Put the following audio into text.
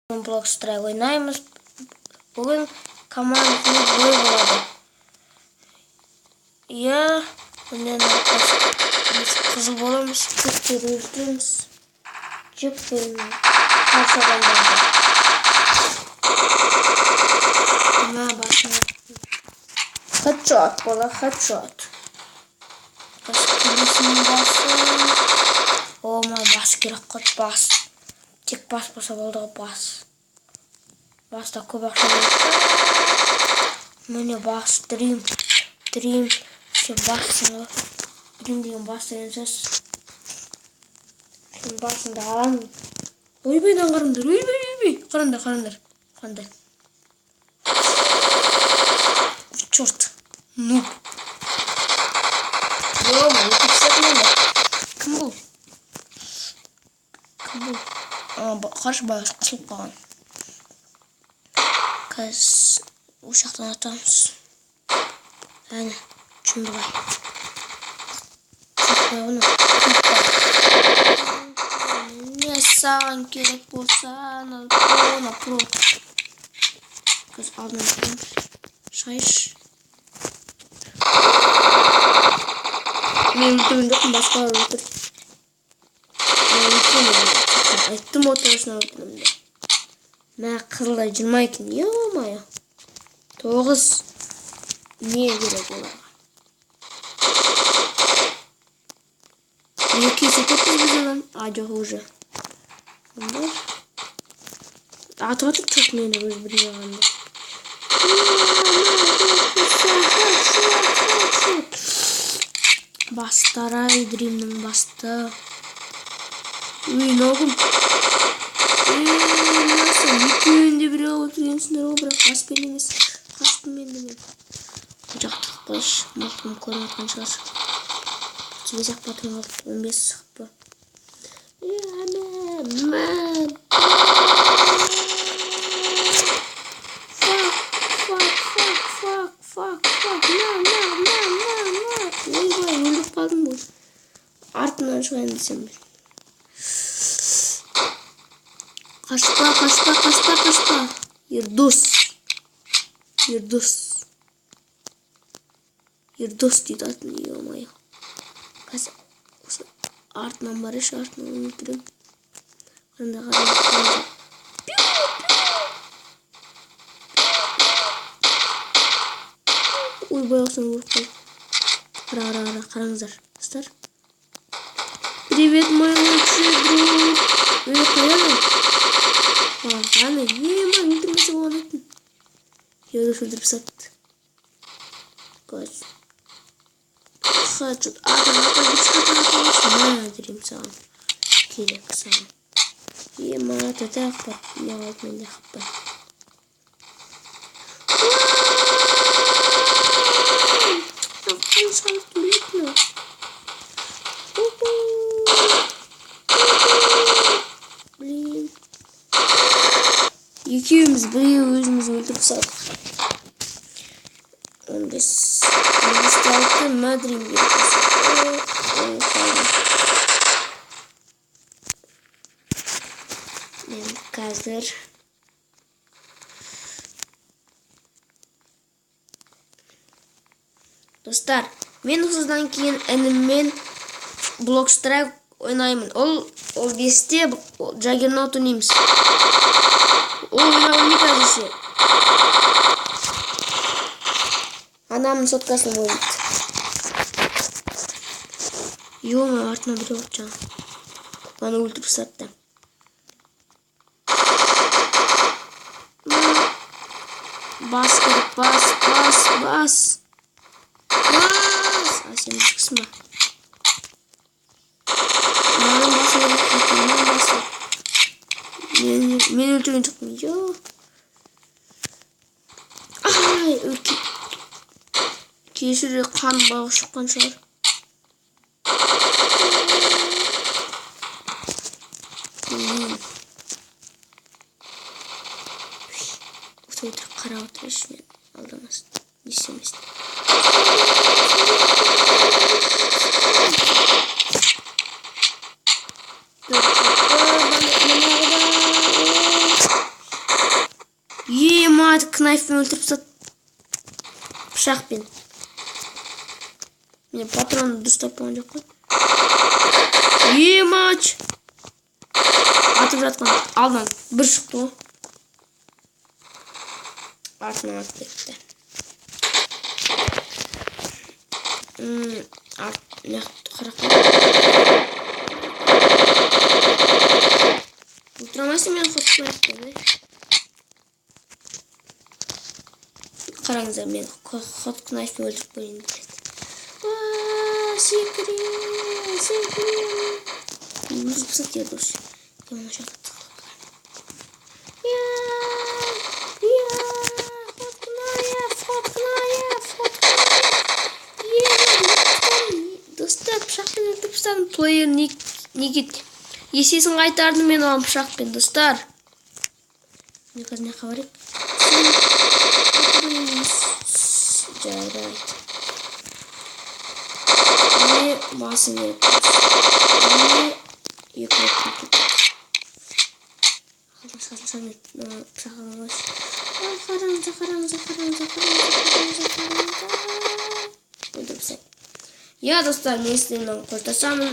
Блок Страйк ойнаймыз. Бүгін командный бой болады. Иә, міне, біз қызыл боламыз, көктер өлтіреміз. Жек көремін қарсы адамдарды. Мә, басына. Хедшот бола, хедшот. Келесінің басы. О, маған бас керек қой, бас. Тек бас болса болды ғой, бас. Баста көп ақша керек. Міне, бас, дрим. Дрим. Сен бассың ғой. Дрим деген бас деген сөз. Сен басыңды аламын. Ойбай, қараңдар, ойбай, ойбай. Қараңдар, қараңдар. Қандай. Черт. Нуб. Ё-моё, өлтіріп тастады мені. Кім бұл? Кім бұл? Қарашы, байғұс қысылып қалған. Қазір осы жақтан атамыз. Әне, Чұндыбай. Чұндыбай оны. Не саған керек болса, ана про, ана про. Қазір алдынан тұрамыз. Шығайыншы. Мен өлтірген жоқпын, басқалар өлтірді. Мен өлтіремін. Айттым ғой, точно өлтіремін деп. Мә, қызылда 20 екен, ё-моё. 9. Не керек оларға? Екі есе көп біз одан. А, жоқ, уже. 11. Атып жатыр, черт, мені өз бірге қалғанда. Бастарай, Дримнің басты. Үй, мынау кім? Ей, мынасы, екеуін де біреу өлтіргенсіңдер ғой, бірақ баспен емес. Қаштым енді мен. Бұл жақта тұрып қойшы, мылтығым көрініп жатқан шығар. 35 ақ патрон қалды, 15 хп. Мә, Fuck, fuck, fuck, fuck, fuck, fuck, на, на, на, на, на. Ойбай, өліп қалдым ғой. Артынан шығайын десем. Қашпа, қашпа, қашпа, қашпа. Ердос. Ердос. Ердос дейді атын, ё-моё. Қазір осы артынан барайыншы, артынан өлтіремін. Қараңдар, қараңдар, қараңдар. Пиу, пиу. Ойбай, осыны өліп қалдым. Қара, қара, қара, қараңыздар, достар. Привет, мой лучший друг. Ей, қаяны? Ана, ема, өлтірмесе болған етін. Ердос өлтіріп тастады. Қазір. Хедшот. Ата, ата, ата, ата, ата. Мә, дрим саған. Керек саған. Ема, тәтә бар. Не қалды менде хп. Қаншалық өледі мынау? Блин. Екеуміз біреу өзіміз өлтіріп тастадық. 15. 15-те 6, мә, дрим керек болса. Ой, қалдым. Мен қазір достар, мен осыдан кейін ініммен Блок Страйк ойнаймын. Ол 5-те Джаггернаут ойнаймыз. Ол ойнай алмайды әзірше. Анамның соткасын ойнайды. Ё-моё, артынан біреу отыр жаңа. Мені өлтіріп тастады. Бас керек, бас, бас, бас. Бас! А, сен біздікісің ба? Маған басы керек, маған басы. Мен өлтірген жоқпын. Йо. Ай, кешір, қан бағы шыққан шығар. Осы өтірік қарап отырайыншы, мен алдамасын, не істемесін. Төрт хп, мына Knife пен өлтіріп тастады. Пышақпен. Мен патрон дұрыс таппаған жоқ қой. Емач! Атып жатқан алдынан бір шықты ғой. Артынан атып кетті. Арт, мына қарап. Өлтіре алмайсың мені hot knife-пен, е? Қараңыздар, мен hot knife-пен өлтіріп қояйын деп. Секірем, секірем. Өлтіріп тастады деді осы. Мына жақта тығылып. Я, я, hot knife, hot knife, hot knife. Достар, пышақпен өлтіріп тастадым. Плеер неге есесін қайтардым мен оған пышақпен, достар. Мен қазір мына жаққа барайық. Жарайды. Не басын керек. Не екі рет кетті. Пышақ алып. Қараңыздар, қараңыздар, қараңыздар, қараңыздар, қараңыздар. Өлтіріп тастады. Я, достар, мен сіздермен қоштасамын.